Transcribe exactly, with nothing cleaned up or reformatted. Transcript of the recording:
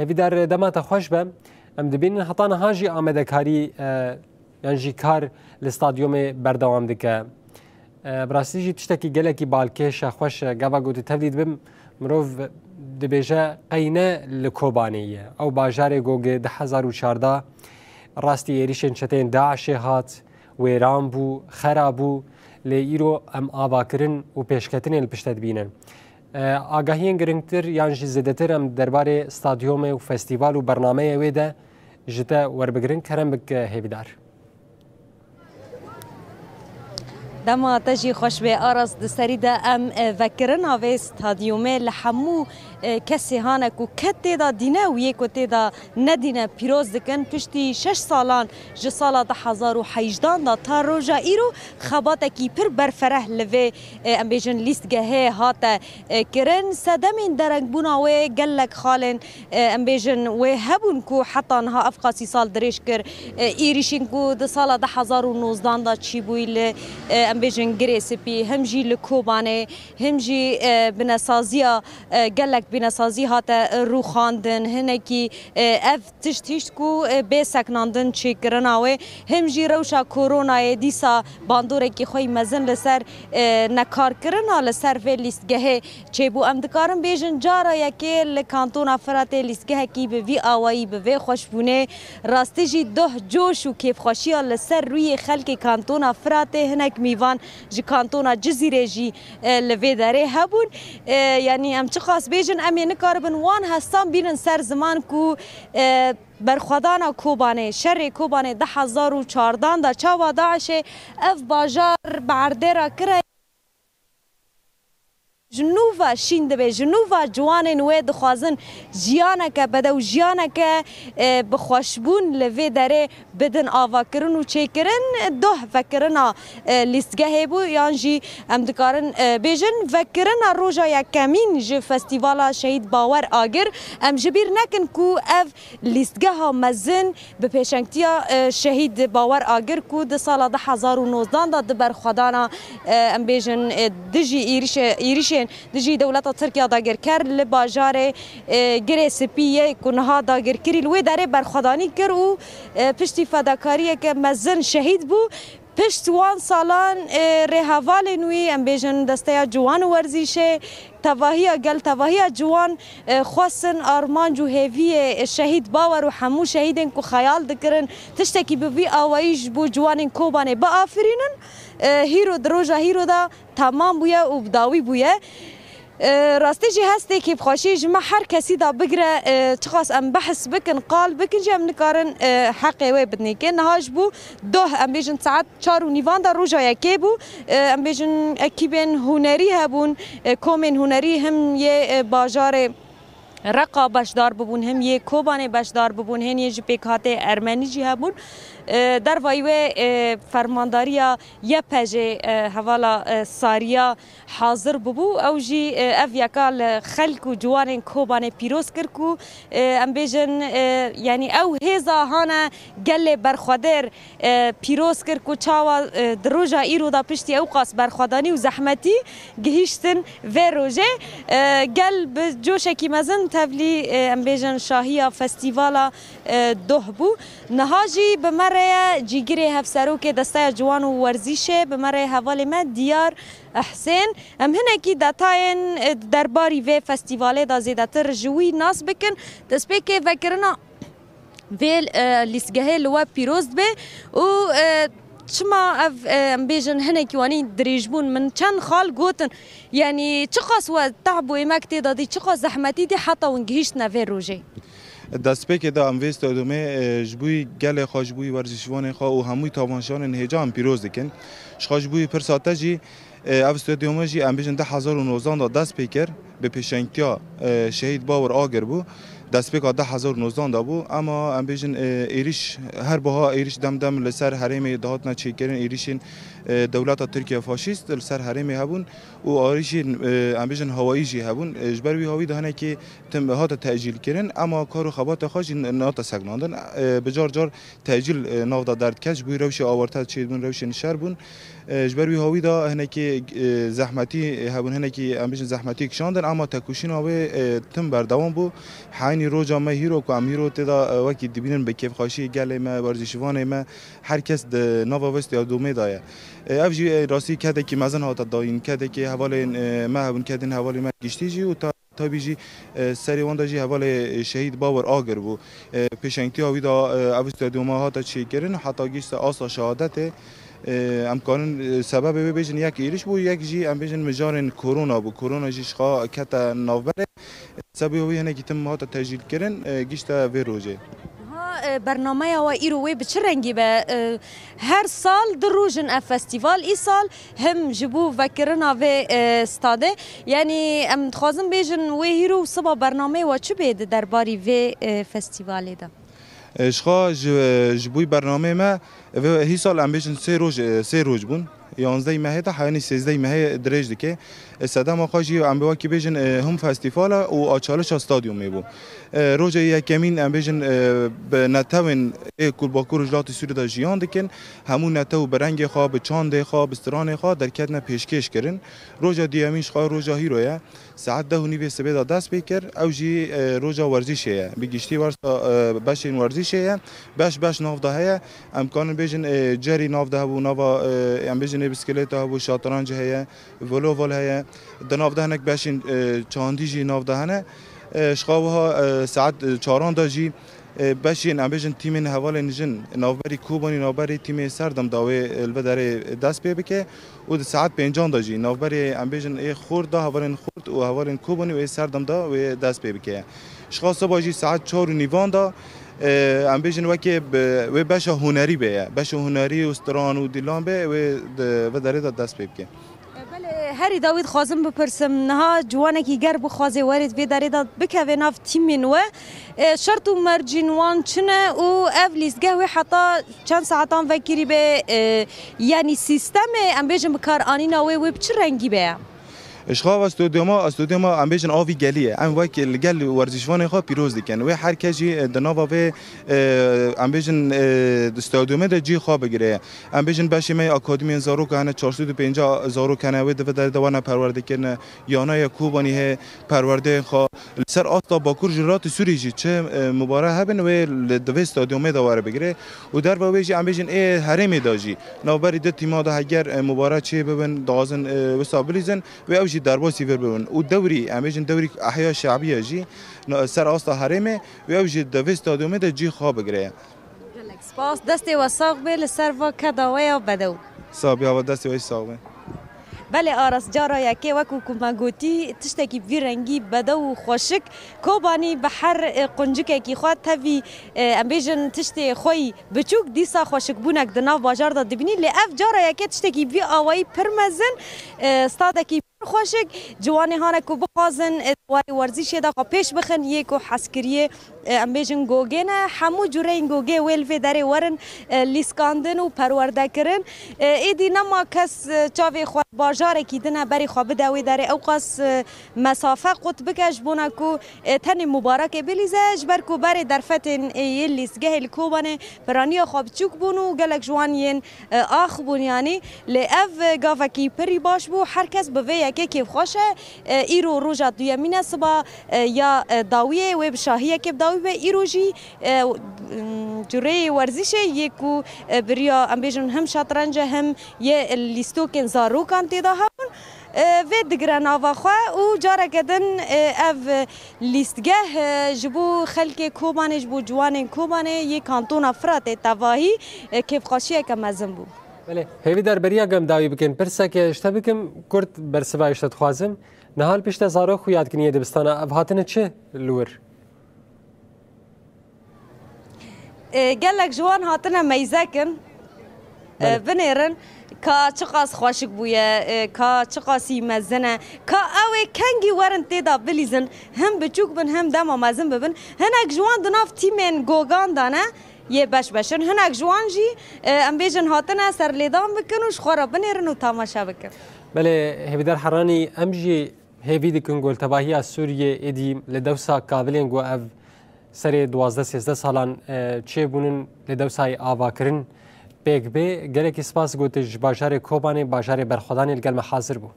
Hêvîdar, dema te xweş be. Em dibînin heta niha jî amadekarî, e, yan jî kar li stadyumê berdewam dike. E, bi rastî jî tiştekî gelekî balkêş e, xweş e. Gava ku tu tevlî dibim, mirov dibêje qey ne li Kobanê ye. Ew bajarê ku gi du hezar û çardeh rastî êrîşên çeteyên DAIŞê hat, wêran bû, xera bû, lê îro em avakirin û pêşketinê li pişt de dibînin. E, agahiyên giringtir yan jî zêdetir em derbarê stadyumê û festîval û bernameyê wê de ji te werbigirin, kerem bik, e, Hêvîdar. Dema te jî xweş bê Aras, di serî de em, e, vekirina vê stadyumê li hemû, e, kesê hane ku ke tê de dîne û yê ku tê de nedîne pîroz dikin. Piştî şeş salan, ji sala du hezar û hejdan de ta roja îro xebatekî pir berfereh li vê, e, em bêjin lîstgehê hate, e, kirin. Sedemên derengbûna wê gelek xalên, e, em bêjin wê hebûn ku heta niha ev qasî sal dirêj kir. E, êrîşên ku di sala du hezar û nozdan de çîbûyî li, e, em bêjin Girê Spî, him jî li Kobanê, him jî, e, binesaziya, e, gelek binesazî hate, e, rûxandin. Hinekî, e, ev tişt hişt ku, e, bê seknandin çêkirina wê, him jî rewşa koronayê dîsa bandorekî xwe yî mezin li ser, e, nekarkirina li ser vê lîstgehê çêbû. Em dikarin bêjin cara yekê li kantona Firatê lîstgehekî bi vî awayî, bi vê xweşbûnê, rastî jî doh, coş û kêfxweşiya li ser rûyê xelkê kantona Firatê, hinek mîvan ji kantona Cizîrê jî, e, li vê derê hebûn. E, yanî em çiqas bêjin, em ê nikaribin wan hestan bînin ser ziman ku, e, berxwedana Kobanê, şerê Kobanê du hezar û çardan de çawa DAIŞê ev bajar bi erdê re kire. Ji nû ve şîn dibe, ji nû ve ciwanên wê dixwazin jiyaneke bedew, jiyaneke, e, bi xweşbûn li vê derê bidin avakirin û çêkirin. Doh vekirina, e, lîstgehê bû, yan jî em dikarin, e, bêjin vekirina roja yekemîn ji Festîvala Şehîd Bawer Agir. Em ji bîr nekin ku ev lîstgeha mezin bi pêşengtiya, e, Şehîd Bawer Agir ku di sala du hezar û nozdan de di berxwedana, e, em bêjin, e, dijî êrişê-, êrişên dijî dewleta Tirkiya dagirker li bajarê, e, Girê Spî yê ku niha dagirkirî li wê derê berxwedanî kir û, e, piştî fedakariyeke mezin şehîd bû. Pişt wan salan, e, rêhevalên wî, em bêjin Desteya Ciwan û Werzîşê, tevahiya gel, tevahiya ciwan, e, xwestin armanc û hêviyê, e, Şehîd Bawer û hemû şehîdên ku xeyal dikirin, tiştekî bi vî awayî ji bo ciwanên Kobanê biafirînin. E, hîro, di roja hîro de temam bûye û bi dawî bûye. E, rastî jî hestê kêfxweşî ji me her kesî de bigire, e, çiqas em behs bikin, qal bikin jî em nikarin, e, heqê wê bidinê. Niha ji bo doh, em bêjin saet çar û nîvan de roja yekê bû. E, em bêjin ekîbên hunerî hebûn, e, komên hunerî him yê, e, bajarê Reqa beşdar bibûn, him yê Kobanê beşdar bibûn, hên yê ji pêkhatê Ermenî jî hebûn. E, dervayî wê, e, fermandariya Y P J'ê, e, hevala, e, Sariya hazir bibû. Ew jî, e, ev yeka li xelk û ciwanên Kobanê pîroz kir ku, e, em bêjin, e, yanî ew hêza hane gelê berxwedêr, e, pîroz kir ku çawa, e, di roja îro de piştî ew qas berxwedanî û zehmetî gihîştin vê rojê. E, gel bi coşekî mezin tevlî, e, em bêjin şahiya festîvala, e, doh bû. Niha jî bi me re ye cîgirê hevserokê Desteya Ciwan û Werzîşê, bi me re hevalê me Diyar Husên. Em hinekî detayên, e, derbarî vê festîvalê de zêdetir ji wî nas bikin. Destpêkê vekirina vê, e, lîstgehê li we pîroz dibe û, e, çima ev, e, em bêjin hinekî wanî dirêj bûn? Min çend xal gotin, yanî çiqas we tehb û êmek tê de dî, çiqas zehmetî dî heta hûn gihîştine vê rojê? Destpêkê de em vê stadyumê, e, ji bo gelê xwe, ji bo werzîşvanê xwe û hemû tavanşanên hêja em pîroz dikin. Ji xwe ji bo pirsa te jî, e, ev stadyume jî em bêjin du hezar û nozdan de dest pê kir, bi pêşengtiya, e, Şehîd Bawir Agir bû. Destpêka du hezar û nozdan de bû. Ema em bêjin, e, êrîş, her buha êrîş dem dem li ser herêmê dihatine çêkirin, êrîşên, e, dewleta Tirkiye faşîst li ser herêmê hebûn û êrîşên, e, em bêjin hawayî jî hebûn. E, ji ber wî hawî de hinekî tim hate tecîl kirin, ema kar û xebata xwe jî nate sekinandin. E, bi car car tecîl, e, nav de derdikeve, ji bo rewşê awarte çêbûn, rewşên şer bûn. E, ji ber wî hawî de hinekî, e, zehmetî, e, hebûn, hinekî, em bêjin, zehmetî kişandin, ema tekoşîna wê, e, tim berdewam bû. Heyn Roja me hîro ku em hîro tê de, e, wekî dibînin bi kêfxweşiyê gelê me, werzîşvanê me, her kes di nava vê stadiyomê de ye. E, ev jî, e, rastî kedekî mezin hate dayîn, kedekê hevalên, e, me hebûn, kedên hevalê me giştî jî û ta-, tabî jî, e, serê wan de jî hevalê, e, şehîd Bawir Agir bû. E, pêşengtiya wî de, e, ev stadiyoma hate çêkirin, heta gişte asta şehadetê. E, em karin, e, sebebê wê bêjin yek êriş bû, yek jî em bêjin mijarên korona bû. Korona jî ji xwe kete navberê. Sebê wî hinekî tim hate tecîlkirin, e, gişte vê rojê. Ha, e, bernameya we îro wê bi çi rengî be? E, her sal du roj in ev festîval. Îsal him ji bo vekirina vê, e, stadê. Yanî em dixwazin bêjin wê hîro û siba bernameyê we çi bê di derbarî vê, e, festîvalê de? E, ji xwe ji, ji bo bernameyê me, vê hîsal em bêjin sê roj, e, sê roj bûn. Yanzdehî mehê de heyanî sêzdehî mehê dirêj dike. E, sedema xwe jî em bi wekî bêjin, e, him festîval e û açalişa stadyumê bû. E, roja yekemîn em bêjin, e, bi netewên ê ku li Bakur û Rojhilatê Sûriyê de jiyan dikin, hemû netew bi rengê xwe, bi çandê xwe, bi stranê xwe derketine pêşkêş kirin. Roja duyemîn ji xwe roja hîro ye. Saet deh û nîvê sibê de dest pê kir. Ew jî, e, roja werzîşê ye. Bi giştî wersa, e, beşên werzîşê ye. Beş beş nav de heye. Em karin bêjin, e, cerî nav de hebû, nava, e, em bêjin ê bisikilêta hebû, şatranc heye, voleybola heye. Di nav de hinek beşên, e, çandî jî nav de hene. E, ji xwe wiha, e, saet, e, çaran de jî, e, beşên, em bêjin, tîmên hevalên jin navberî Kobanî, navberî tîmê Serdem de wê, e, li vê derê dest pê bike û di saet pêncan de jî navberê, em bêjin, ê Xort de, hevalên Xort û hevalên Kobanî û ê Serdem de wê dest pê bike. Ji xwe siba jî saet çar û nîvan de, e, em bêjin, wekê bi, wê beşa hunerî be ye. Beşa hunerî û stran û dîlan be, wê di vê derê de dest pê bike. Belê, herî dawî dixwazim bipirsim, niha ciwanekî ger bixwaze werê vê derê de bikeve nav tîmên we, e, şert û mercên wan çi ne û ev lîstgeh wê heta çend saetan vekirî be, e, yanî sîstemê, em bêjin, bikaranîna wê, wê bi çi rengî be? Ji xwe ve stadyuma, stadyuma em bêjin avî gelî ye. Em wek li gel werzîşvanê xwe pîroz dikin. Wê her kes jî, e, di nava vê, e, em bêjin, e, di stadyumê de cî xwe bigire. Em bêjin beşê me yê akademiyên zaroka hene, çar sed û pêncî zarok hene, wê di vê derê de werne perwerdekirine, yana ye Kobanî heye, perwerdeyên xwe. Li ser asta Bakur ji Rojhilatê Sûriyê jî çi, e, mubare hebin, wê li, di vê stadyumê de were bigire. Û derve wê jî em bêjin ê herêmê de jî navberî du tîma de heger, e, mubare çê bibin, dixwazin, e, wisa bilîzin, wê ew jî derbasî vir bibin. Û dewrî, em bêjin dewrî ehya şebiye jî na-, ser asta herêmê, wê ew jî di vê stadyumê de cî xwe bigire. Gelek spas. Destê we sax be li ser va keda we ya bedew. Sabiya we, destê we jî sax be. Belê Aras, cara yekê wekû ku me gotî, tiştekî vî rengî bedew û xweşik. Kobanî bi her, e, quncikekî xwe tevî, e, em bêjin tiştê xwe yî biçûk, dîsa xweşikbûnek di nav bajar de dibînî. Lê ev cara yekê tiştekî vî awayî pir mezin, e, stadekî Xweşik, ciwanê hane ku bixwazin, e, di warê werzîşê de xwe pêş bixin, yê ku hezkiriyê, e, em bêjin gogê ne, hemû cureyên gogê wê li vê derê werin, e, lîskandin û perwerdekirin. E, êdî nema kes, e, çavê xwe bajarekî din e berê xwe bide wê derê, ewqas, e, mesafe qut bike ji bona ku, e, tenê mubarekê bilîze, ji ber ku berê derfetên, e, yê lîstgehê li Kobanê piraniya xwe biçûk bûn û gelek ji wan yên e, ax bûn, yanî lê ev, e, gavekî pirî baş bû. Her kes bi vê yekê kêfxweş e. E, îro roja duyemîn e, siba, e, ya, e, dawiyê wê bi şahiyekê bi dawî be. Îro jî, e, m, cureyê werzîşê yê ku, e, biriya, em bêjin, him şetrenc e, him yê lîstokên zarokan tê de hebûn. E, vê digire nava xwe û careke din, e, ev, e, lîstgeh, e, ji bo xelkê Kobanê, ji bo ciwanên Kobanê yê kantona Firatê tevahî, e, kêfxweşiyeke mezin bû. Belê, hêvîdar beriya ku em dawî bikin. Pirseke ji te bikim, kurt bersiva ji te dixwazim. Niha li pişte zarok xuya dikin yê dibistana, ev hatine çi li wir? E, gelek ji wan hatine meyze kin, e, Belê. Binêrin ka çiqas xweşik bûye, e, ka çiqasî mezin e, ka ew ê kengî werin tê de bilîzin, him biçûk bin, him dema mezin bibin. Hinek ji wan di nav tîmên gogan de ne, yê beş beş in. Hinek ji wan jî, e, em bêjin hatine serlêdan bikin û ji xwe re binêrin û tamaşe bikin. Belê, Hêvîdar Heranî, em jî hêvî dikin ku li tevahiya Sûriyê êdî li dewsa kavilên ku ev serê duwazdeh sêzdeh salan, e, çêbûnin, li dewsayê avakirin pêk bê. Gelekî spas, gotiş ji bajarê Kobanê, bajarê Berxwedanê li gel me hazir bû.